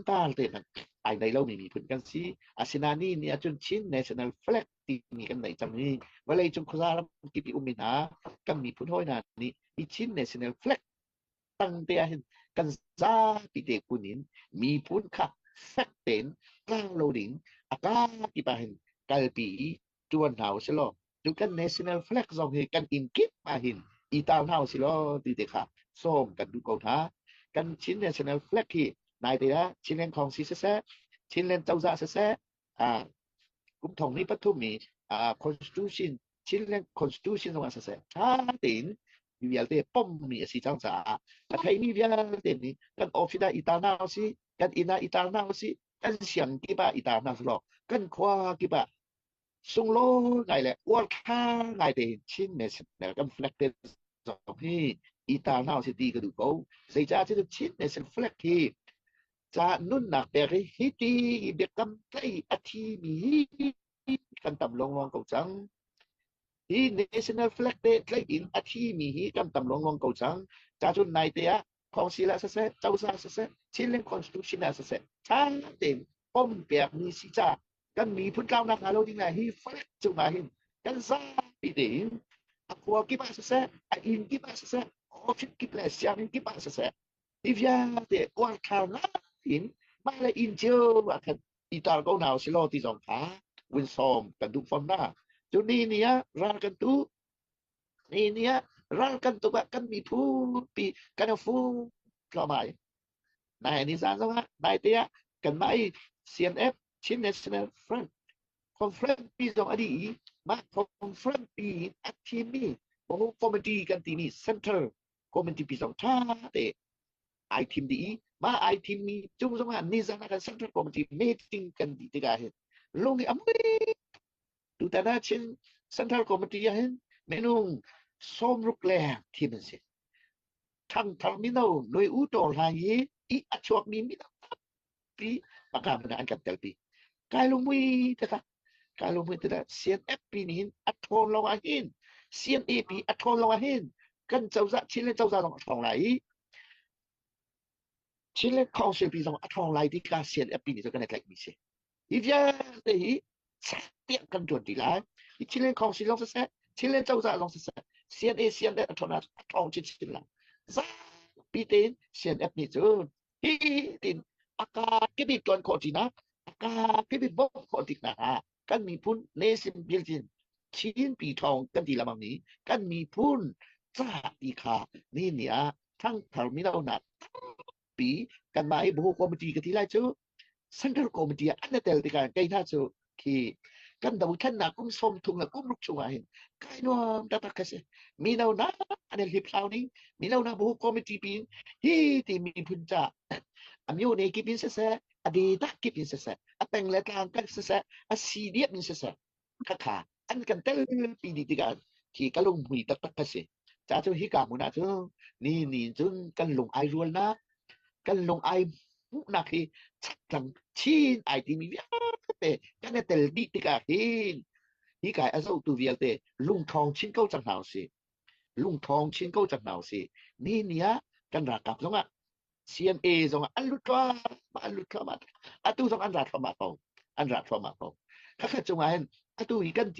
tar te hmanh ai nei lomi miphun kan si. Asinain ni ni ahcun Chin National Flag timi kan nei cang i vawleicung khuaza ram kip i ummi hna kan miphun hawi hna nih hi Chin National Flag tang te ahhin kan zapi te kun in miphun kha fek tein tlang lo ding a ka kip ahhin kalpi i ṭuan hna usih law cu kan national flag zong hi kan inn kip ahhin i tar hna usih law ti te kha sawm kan duh ko hna. Kan Chin national flag hi naite ah Chinland Council siseh, Chinland cozah siseh, ah kum thong ni pathum i ah constitution Chinland constitution zong ah siseh ṭha tein mi vialte pommi a si cang caah a theimi vialte nih kan office ah i tar hna usih, kan inn ah i tar hna usih, kan siang kip ah i tar hna usih law kan khua kip ah sunglawi ngai le uarthla ngai tein Chin National kan flag te zong hi i tar hna usih ti ka duh ko. Zeicah cun Chin Nation flag hi ca nunnak pek hi hi ti i biakam tlai a thimi hi kan tam lawngluang ko cang. Hi national flag te tlaih in a thimi hi kan tam lawngluang ko cang. Ca cun naite ah council ah siseh, cozah siseh, Chinland Constitution ah siseh, ṭha tein pom pekmi si ca kan miphun tlaunak hnga lo ding ah hi flag cungah hin kan zapi tein a khua kip ah siseh, a inn kip ah siseh, office kip le sianginn kip ah siseh, hi vialte uarthlar ngai in mah le inn cio ah khan i tar ko hna usih law ti zong kha vun sawm kan duh fom hna. Cu ni ni ah ral kan tu, ni ni ah ral kan tuk ah kan miphun pi kan i fu thluahmah i nai ni zan zong ah nai te ah kanmah i CNF Chin National Front conference pi zong a dih i mah conference pi in a thimmi committee kan timi central committee pi zong ṭha te ai thim dih i mah ai thimmi cung zong ah nizan ah kan central committee meeting kan dih tikah hin lung i a mui tutan ah Chin central committee ah hin minung sawmruk leng thim an si ṭhangthar mino noi u taw hlan hi i a chuakmi mino tampi paka man an kan telpi kai lungmui takak kai lungmui takak CNFP nih hin a ṭhawn lo ah hin CNAP a ṭhawn lo ah hin kan cozah Chin le cozah zong a ṭhawng lai i Chin le Council pi zong a ṭhawng lai ti ka CNFP nih cu kan i tlaihmi si Hi vialte hi tiah kan ṭuan ti lai. Hi Chinland Council zong siseh, Chinland cozah zong siseh, CNA, CNF a ṭhawn ah a ṭhawng chinchin lai. Zapi tein CNF nih cun hi tin a ka kibit ṭuan khawh ṭinak, a ka kibit bawmh khawh tiknak ah kan miphun nation building Chin pi ṭhawng kan ti lengmang mi kan miphun ca ti kha ni ni ah ṭhangthar mino hna tampi kanmah hi bu committee ka ti lai cu Central Committee ah an i tel tikah kei hna cu khi kan dothlennak kum sawm thum le kum ruk chungah hin kai nuam taktak ka si. Mino na an i hliphlau ning, mino na bu committee pin hi ti miphun ca a myo ne kip in siseh, a data kip in siseh, a peng le tlang kan siseh, a si diam in siseh, khakha an kan tel pi dih tikah khi ka lunghmui taktak ka si. Ca cu hika hmun ah cun ni ni cun kan lung ai rualnak, kan lung ai hmuhnak hi chakthlang chin ai timi vialte kan i tel dih tikah hin hika a zohtu vialte lungṭhawng chin ko cang hna usih. Lungṭhawng chin ko cang hna usih. Ni ni ah kan ralkap zongah CNA zong an lut thluahmah an lut thluahmah atu zong an ra thluahmah ko an ra thluahmah ko khakhat cungah hin atu hi kan ti.